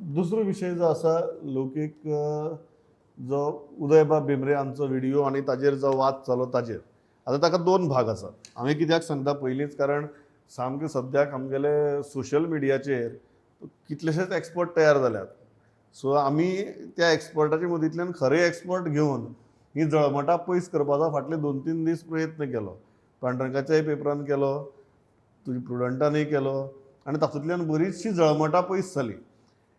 दुसरो विशय जो आसा लौकीक जो उदयबाब भेंब्रे हांचो व्हिडियो आनी ताजेर जो वाद जालो ताजेर आतां ताका दोन भाग आसात. हांवें कित्याक सांगता पयलींच, कारण सामकें सद्याक आमगेले सोशल मिडियाचेर कितलेशेच एक्सपर्ट तयार जाल्यात. सो आमी त्या एक्सपर्टाच्या मदींतल्यान खरे एक्सपर्ट घेवन ही जळमटां पयस करपाचो फाटले 2-3 दीस प्रयत्न केलो. पांडुरंगाच्याय पेपरान केलो, तुजी प्रुडंटानूय केलो आनी तातूंतल्यान बरीचशी जळमटां पयस जाली.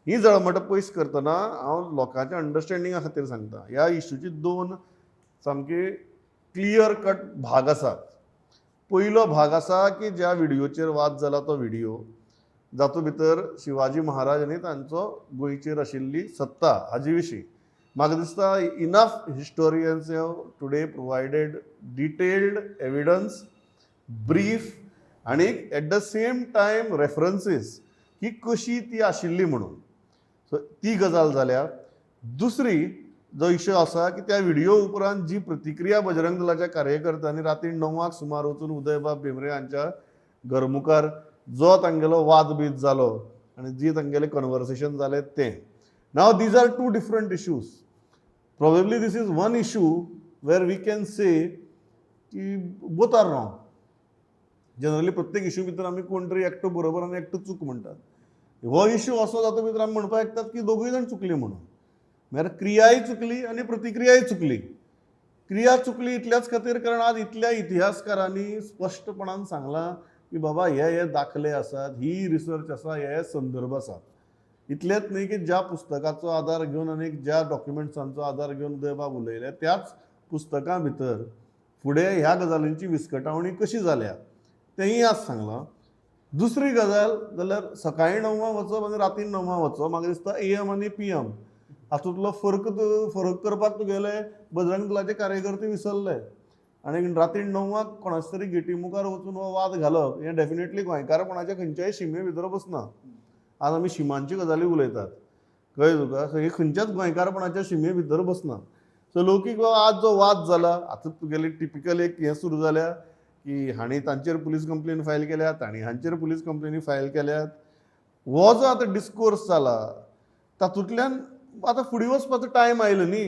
ही जळमटां पयस करतना हांव लोकांच्या अंडरस्टँडिंगा खातीर सांगता, ह्या इशूची दोन सामके क्लियर कट भाग आसात. पयलो भाग आसा की ज्या व्हिडियोचेर वाद जाला तो व्हिडियो जातूंत भितर शिवाजी महाराज आनी तांचो गोंयचेर आशिल्ली सत्ता हाजे विशीं म्हाका दिसता enough historians have today provided detailed evidence, brief आनी at the same time references की कशी ती आशिल्ली म्हणून. सो ती गजाल जाल्या. दुसरी जो इशू आसा की त्या व्हिडियो उपरांत जी प्रतिक्रिया बजरंग दलाच्या कार्यकर्त्यांनी राती 9 सुमार वचून उदयबाब भेंब्रे हांच्या घरमुखार जो तांगेलो वाद बीत जालो आनी जी तांगेलें कन्वर्सेशन जालें तें. Now these are two different issues. Probably this is one issue where we can say की बोथ are wrong. Generally प्रत्येक इशू भितर आमी कोण तरी एकटो बरोबर आनी एकटो चूक म्हणटात. हो इशू असो जाता भितर आमी म्हणपाक शकतात की दोगूय जाण चुकली म्हणून. म्हळ्यार क्रियाय चुकली आनी प्रतिक्रियाय चुकली. क्रिया चुकली इतल्याच खातीर कारण आज इतल्या इतिहासकारांनी स्पश्टपणान सांगलां की बाबा हे हे दाखले आसात, ही रिसर्च आसा, हे हे संदर्भ आसात. इतलेंच न्ही की ज्या पुस्तकाचो आदार घेवन आनी ज्या डॉक्युमेंट्सांचो आदार घेवन उदयबाब उलयले त्याच पुस्तकां भितर फुडें ह्या गजालींची विस्कटावणी कशी जाल्या तेंय आज सांगलां. दुसरी गजाल जाल्यार सकाळीं 9 वचप आनी राती 9 वचप म्हाका दिसता AM आनी PM हातूंतलो फरक फरक करपाक तुगेले बजरंग दलाचे कार्यकर्ते विसरले आनी राती 9 कोणाच तरी गेटी मुखार वचून हो वाद घालप हें डेफिनेटली गोंयकारपणाच्या खंयच्याय शिमे भितर बसना. आज आमी शिमांच्यो गजाली उलयतात, कळ्ळें तुका, सो हे खंयच्याच गोंयकारपणाच्या शिमे भितर बसना. सो लौकीक आज जो वाद जाला आतां तुगेली टिपिकल एक हें सुरू जाल्या की हांणी तांचेर पुलीस कंप्लेन फायल केल्या, तांणी हांचेर पुलीस कंप्लेनी फायल केल्यात. हो जो आतां डिस्कोर्स जाला तातूंतल्यान आतां फुडें वचपाचो टायम आयलो न्ही.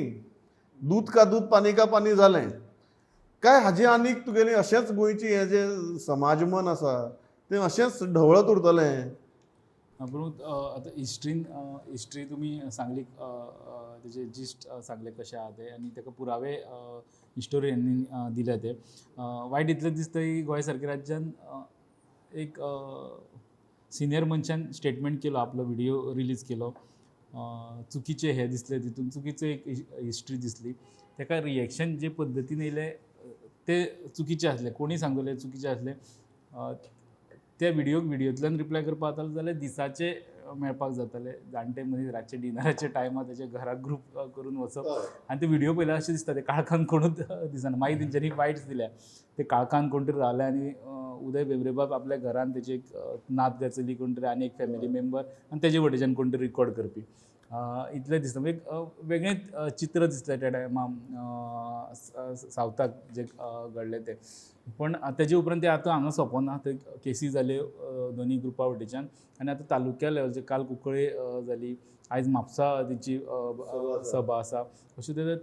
दूद का दूद पानी का पानी जालें काय हाजें आनीक तुगेलें अशेंच गोंयचें हें जें समाज मन आसा तें अशेंच ढवळत उरतलें. पूण आतां हिस्ट्रीन हिस्ट्री तुमी सांगली, तेजे जिस्ट सांगले कशें आहा तें आनी ताका पुरावे हिस्टोरियनांनी दिले ते. वायट इतलें दिसता की गोंय सारक्या राज्यान एक सिनियर मनशान स्टेटमेंट केलो, आपलो व्हिडियो रिलीज केलो, चुकीचें हें दिसलें, तितून चुकीचें एक हिस्ट्री दिसली, ताका रिएक्शन जे पद्दतीन येयलें तें चुकीचें आसलें, कोणूय सांगतले चुकीचें आसलें. त्या व्हिडियोक व्हिडियोंतल्यान रिप्लाय करपाक जातालो जाल्यार दिसाचे मेळपाक जाताले, जाणटे मनीस रातचे डिनराच्या टायमार तेच्या घराक ग्रूप करून वचप आनी ते व्हिडियो पळयल्यार अशें दिसता ते काळखान कोणूच दिसना. मागीर तेंच्यांनी वायट्स दिल्या, ते काळखान कोण तरी रावले आनी उदय भेंब्रेबाब आपल्या घरान तेजे एक नात चली कोण तरी आनी एक फॅमिली मेंबर आनी तेजे वटेच्यान कोण तरी रिकॉर्ड करपी इतलें दिसता. म्हणजे एक वेगळें चित्र दिसलें त्या टायमा सावथाक जें घडलें तें. पण तेजे उपरांत तें आतां हांगा सोंपोना, थंय केसी जाल्यो दोनी ग्रुपा वटेच्यान आनी आतां तालुक्या लेवलचेर काल कुंकळे जाली, आयज म्हापसा तेची सभा आसा, अशें ते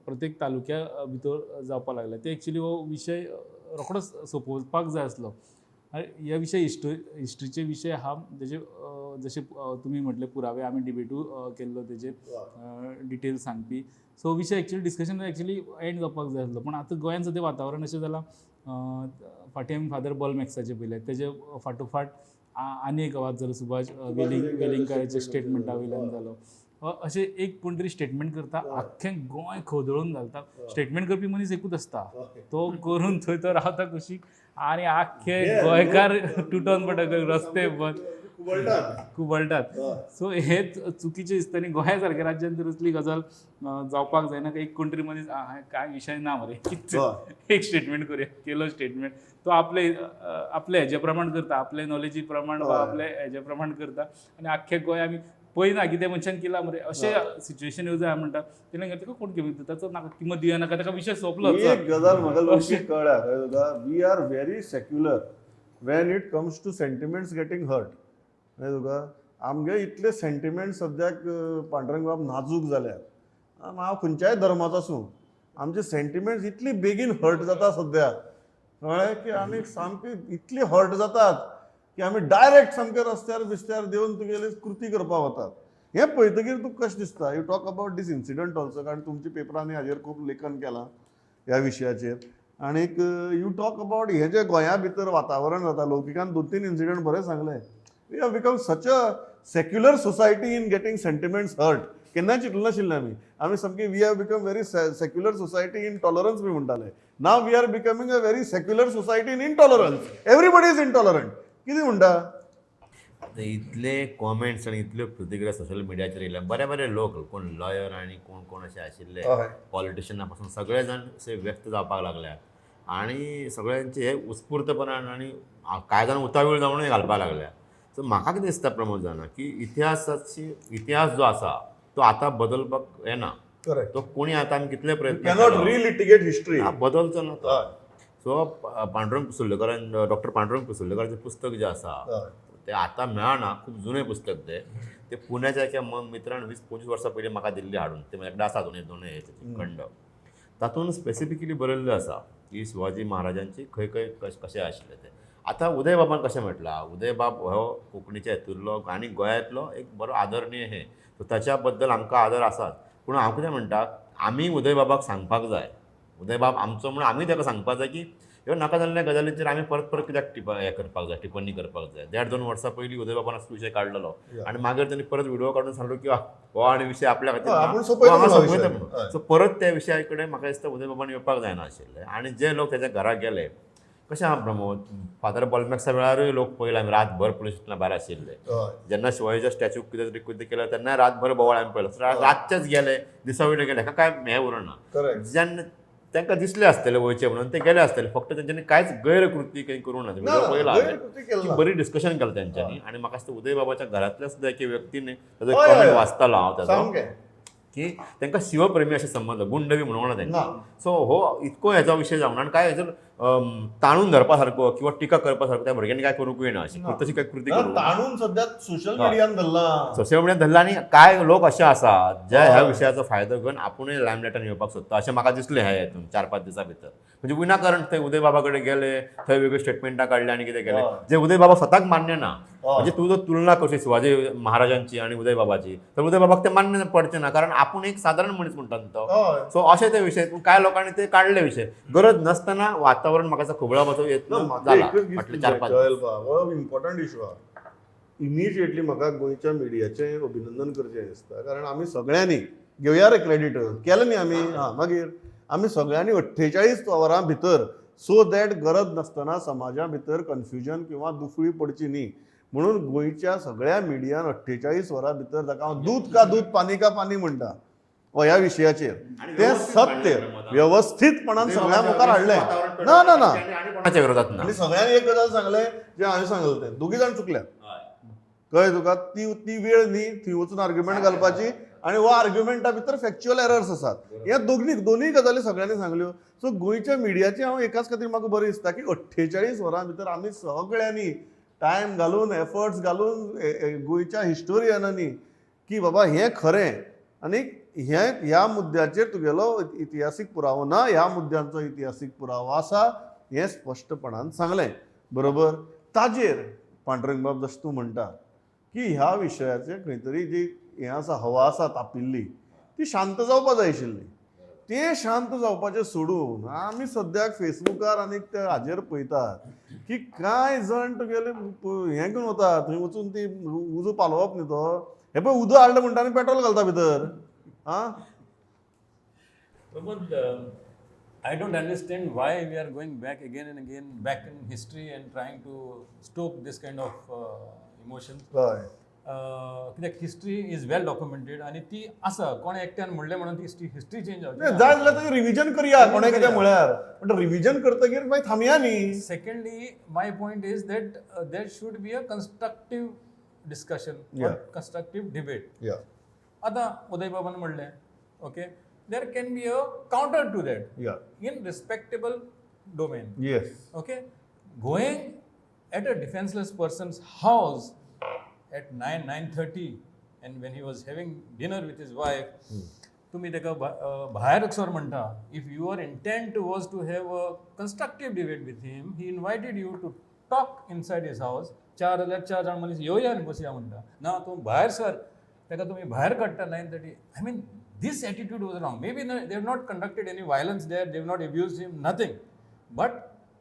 प्रत्येक तालुक्या भितर जावपाक लागले. ते एक्चुली हो विशय रोखडोच सोंपोवपाक जाय आसलो. ह्या विशय हिस्ट्रीचे विशय आहा तेजे जशें तुमी म्हटलें पुरावे आमी डिबेटूय केल्लो तेजेर डिटेल सांगपी. सो विशय एक्चुली डिस्कशन एक्चुली एंड जावपाक जाय आसलो. पण आतां गोंयांत सद्या वातावरण अशें जालां, फाटीं आमी फादर बॉल मॅक्साचें पळयलें, तेजे फाटोफाट आनी एक आवाज जालो सुभाष वेलिंगकाराच्या स्टेटमेंटा वयल्यान जालो. अशें एक कोण तरी स्टेटमेंट करता, आख्खें गोंय खवदळून घालता. स्टेटमेंट करपी मनीस एकूच आसता, तो करून थंय तो रावता कुशीक आनी आख्खे गोंयकार तुटोन पडटा, रस्ते बंद खुबळटात. सो हे चुकीचें दिसता आनी गोंया सारक्या राज्यान तर असली गजाल जावपाक जायना. एक कोण तरी मनीस कांय विशय ना मरे, एक स्टेटमेंट करुया, केलो स्टेटमेंट, तो आपले आपले हेजे प्रमाण करता, आपले नॉलेजी प्रमाण वा आपले हेजे प्रमाण करता आनी आख्खे गोंय आमी पळयना कितें मनशान केलां मरे, अशें सिच्युएशन येवं जाय म्हणटा. तेणें ताका कोण किंमत ताचो नाका, किंमत दिवया नाका, ताका विशय सोंपलो. एक गजाल म्हाका लोकांक कळ्ळ्या, we are very secular when it comes to sentiments getting hurt. कळ्ळें तुका? आमगे इतले सेंटिमेंट सद्याक पांडुरंगबाब नाजूक जाल्यात. हांव खंयच्याय धर्माचो आसूं, आमचे सेंटिमेंट्स इतली बेगीन हर्ट जाता सद्या, कळ्ळें की आनी सामके इतली हर्ट जातात की आमी डायरेक्ट सामके रस्त्यार बिस्त्यार देवन तुगेली कृती करपाक वतात. हें पळयतकीर तुका कशें दिसता? You talk about this incident also, कारण तुमच्या पेपरांनी हाजेर खूब लेखन केलां ह्या विशयाचेर. आनीक you talk about हें जें गोंया भितर वातावरण जाता, लौकिकान 2-3 इन्सिडंट बरें सांगलें. We have become such a secular society in getting sentiments hurt. केन्ना चिंतलें नाशिल्लें आमी, आमी सामकी we have become very secular society in tolerance बी म्हणटाले. Now we are becoming a very secular society in intolerance. Everybody is intolerant. कितें म्हणटा? इतले कॉमेंट्स आनी इतल्यो प्रतिक्रिया सोशल मिडियाचेर येयल्या. बरे बरे लोक, कोण लॉयर आनी कोण कोण अशे आशिल्ले, पॉलिटिशियना पासून सगळे जाण असे व्यक्त जावपाक लागल्या आनी सगळ्यांचे हे उत्स्फूर्तपणान आनी कांय जाण उतावीळ जावनूय घालपाक लागल्या. सो म्हाका कितें दिसता प्रमोद जाणा की इतिहास जो आसा तो आतां बदलपाक येना. करेक्ट. तो कोणी आतां आमी कितले प्रयत्न कॅनॉट रिलिटिगेट हिस्ट्री, बदलचो ना तो. सो पांडुरंग पिसुर्लेकरान, डॉक्टर पांडुरंग पिसुर्लेकराचें पुस्तक जें आसा तें आतां मेळना, खूब जुनें पुस्तक तें. तें पुण्याच्या एका मित्रान 20-25 वर्सां पयलीं म्हाका दिल्लें हाडून, तें म्हज्या कडेन आसा दोन हे खंड. तातूंत स्पेसिफिकली बरयल्लें आसा की शिवाजी महाराजांची खंय खंय कशें आशिल्लें तें. आतां उदयबाबान कशें म्हटलां, उदयबाब हो कोंकणीच्या हेतूंतलो आनी गोंयांतलो एक बरो आदरणीय हें, सो ताच्या बद्दल आमकां आदर आसाच. पूण हांव कितें म्हणटा, आमी उदयबाबाक सांगपाक जाय, उदयबाब आमचो म्हणून आमी ताका सांगपाक जाय की ह्यो नाका जाल्ल्या गजालींचेर आमी परत परत कित्याक हें करपाक जाय, टिप्पणी करपाक जाय. 1.5-2 वर्सां पयलीं उदयबाबान असो विशय काडलेलो आनी मागीर तांणी परत व्हिडिओ काडून सांगलो की हो आनी विशय आपल्या खातीर सोंपयता म्हणून. सो परत त्या विशया कडेन म्हाका दिसता उदयबाबान येवपाक जायना आशिल्लें. आनी जे लोक ताच्या घरा गेले, कशें आहा प्रमोद, फादर बॉलमॅक्सा वेळारूय लोक पयले आमी रातभर पुलीस स्टेशना भायर आशिल्ले. जेन्ना शिवाजीच्या स्टॅच्यूक कितें तरी कृती केल्या तेन्ना रातभर बोवाळ आमी पळयलो. रातचेच गेले, दिसा वयले गेले, हाका कांय हें उरना. जेन्ना तांकां दिसलें आसतलें वयचें म्हणून ते गेले आसतले, फक्त तेंच्यांनी कांयच गैरकृती काही करूंक ना. पळयला हांवें, बरी डिस्कशन केलें तेंच्यांनी. आनी म्हाका दिसता उदयबाबाच्या घरांतल्या सुद्दां एके व्यक्तीन ताजो कमेंट वाचतालो हांव ताजो, की तांकां शिवप्रेमी अशें संबंद, गुंड बी म्हणूंक ना तेंकां. सो हो इतको हेजो विशय जावना आनी कांय हेजो ताणून धरपा सारको किंवा टिका करपा सारको त्या भुरग्यांनी काय करूंकूय ना, अशी तशी काय कृती करूंक ताणून सद्या सोशल मिडियान धरला, सोशल मिडियान धरला. आनी कांय लोक अशे आसात जे ह्या विशयाचो फायदो घेवन आपुणूय लायमलायटान येवपाक सोदता अशें म्हाका दिसलें ह्या हेतून 4-5 दिसां भितर. म्हणजे विनाकारण थंय उदयबाबा कडेन गेले, थंय वेगळी स्टेटमेंटां काडली आनी कितें केलें जें उदयबाबा स्वताक मान्य ना. म्हणजे तूं जर तुलना करशी शिवाजी महाराजांची आनी उदयबाबाची तर उदयबाबाक तें मान्य पडचें ना, कारण आपूण एक सादारण मनीस म्हणटा तो. सो अशे ते विशय कांय लोकांनी ते काडले विशय गरज नासतना वातावरण म्हाका खुबळावपाचो यत्न जाला फाटले 4-5. इम्पॉर्टंट इशू आहा. इमिजिएटली म्हाका गोंयच्या मिडियाचें अभिनंदन करचें दिसता, कारण आमी सगळ्यांनी घेवया रे क्रेडीट केलें न्ही आमी. हां, मागीर आमी सगळ्यांनी 48 वरां भितर सो that गरज नासतना समाजा भितर कन्फ्युजन किंवा दुफळी पडची न्ही म्हणून गोंयच्या सगळ्या मिडियान 48 वरां भितर ताका हांव दूद का दूद पानी का पानी म्हणटा ह्या विशयाचेर तें सत्य व्यवस्थीतपणान सगळ्या मुखार हाडलें. ना ना ना कोणाच्या विरोधात ना. आनी सगळ्यांनी एक गजाल सांगलें जें हांवें सांगलें तें, दोगी जाण चुकल्यात, कळ्ळें तुका? ती ती वेळ न्ही थंय वचून आर्ग्युमेंट घालपाची, आनी हो आर्ग्युमेंटा भितर फॅक्च्युअल एरर्स आसात. ह्या दोनूय गजाली सगळ्यांनी सांगल्यो. सो गोंयच्या मिडियाचें हांव एकाच खातीर म्हाका बरें दिसता की 48 वरां भितर आमी सगळ्यांनी टायम घालून एफर्ट्स घालून गोंयच्या हिस्टोरियनांनी की बाबा हें खरें आनी हें ह्या मुद्द्याचेर तुगेलो इतिहासीक पुरावो ना, ह्या मुद्द्यांचो इतिहासीक पुरावो आसा हें स्पश्टपणान सांगलें. बरोबर. ताजेर पांडुरंगबाब जशें तूं म्हणटा की ह्या विशयाचेर खंय तरी जी हें आसा, हवा आसा तापिल्ली, ती शांत जावपा जाय आशिल्ली. तें शांत जावपाचें सोडून आमी सद्याक फेसबुकार आनी त्या हाजेर पळयतात की कांय जाण तुगेले हें घेवन वता, थंय वचून ती उजो पालोवप न्ही तो, हें पळय उदक हाडलें म्हणटा आनी पेट्रोल घालता भितर. आं, Pramod, I don't understand why we are going back again and again back in history and trying to stoke this kind of emotion. हय. कित्याक हिस्ट्री is well documented आनी ती आसा, कोण एकट्यान म्हणलें म्हणून ती हिस्ट्री चेंज जावची जाय जाल्यार ताजें रिविजन करया, कोणें कितें म्हळ्यार, पण रिविजन करतकीर मागीर थांबया न्ही. Secondly, my point is that there should be a constructive discussion, constructive debate. आतां उदयबाबान म्हणलें, okay, there can be a counter to that in respectable domain. Yes. Okay, going at a defenceless person's house at 9, 9:30 and when he was having dinner with his wife, तुमी ताका भायर sir म्हणटा. If your intent was to have a constructive debate with him, he invited you to talk inside his house. 4 जाल्यार 4 जाण मनीस येवया आनी बसया म्हणटा. ना तूं भायर सर, ताका तुमी भायर काडटा 9:30. I mean this attitude was wrong. Maybe they have not conducted any violence there, they have not abused him, nothing. But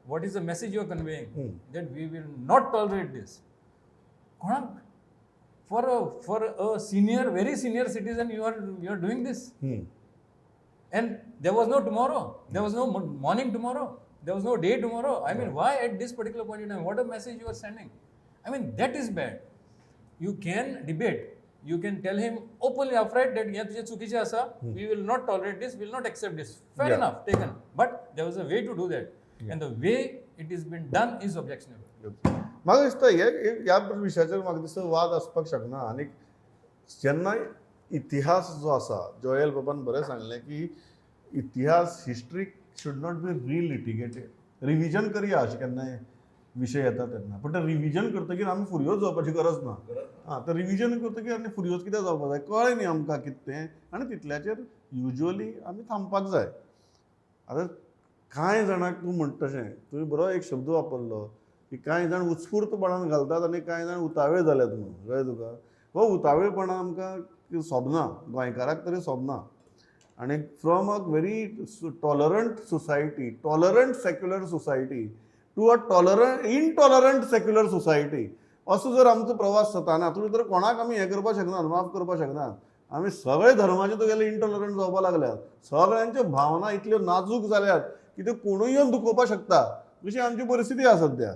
what is the message you are conveying? That we will not tolerate this. कोणाक for a senior, very senior citizen, you are doing this. And there was no tomorrow. There was no morning tomorrow. There was no day tomorrow. I mean, why at this particular point in time? What a message you are sending? I mean, that is bad. You can debate. You can tell him openly, upright that ye tujhe chukiche asa. We will not tolerate this. We will not accept this. Fair enough, taken. But there was a way to do that, and the way it has been done is objectionable. म्हाका दिसता हे ह्या विशयाचेर म्हाका दिसता वाद आसपाक शकना. आनी जेन्ना इतिहास जो आसा, जोएल बाबान बरें सांगलें की इतिहास, history should not be relitigated. Revision करया अशें केन्नाय विशय येता तेन्ना, पूण तें रिविजन करतकीर आमी फुरयोज जावपाची गरज ना. आं, तर रिविजन करतकीर आनी फुरयोज कित्याक जावपाक जाय कळ्ळें न्ही आमकां कितें तें, आनी तितल्याचेर युज्वली आमी थांबपाक जाय. आतां कांय जाणांक तूं म्हणटा तशें तुवें बरो एक शब्द वापरलो की कांय जाण उत्स्फूर्तपणान घालतात आनी कांय जाण उतावेळ जाल्यात म्हणून. कळ्ळें तुका? हो उतावेळपणा आमकां सोबना, गोंयकाराक तरी सोबना. आनी from a very tolerant society, tolerant secular society to a tolerant intolerant secular society असो जर आमचो प्रवास जाता ना, तुमी तर कोणाक आमी हें करपाक शकनात, माफ करपाक शकनात. आमी सगळे धर्माचे तुगेले इंटॉलरंट जावपाक लागल्यात. सगळ्यांच्यो भावना इतल्यो नाजूक जाल्यात की त्यो कोणूय येवन दुखोवपाक शकता, अशी आमची परिस्थिती आसा सद्या.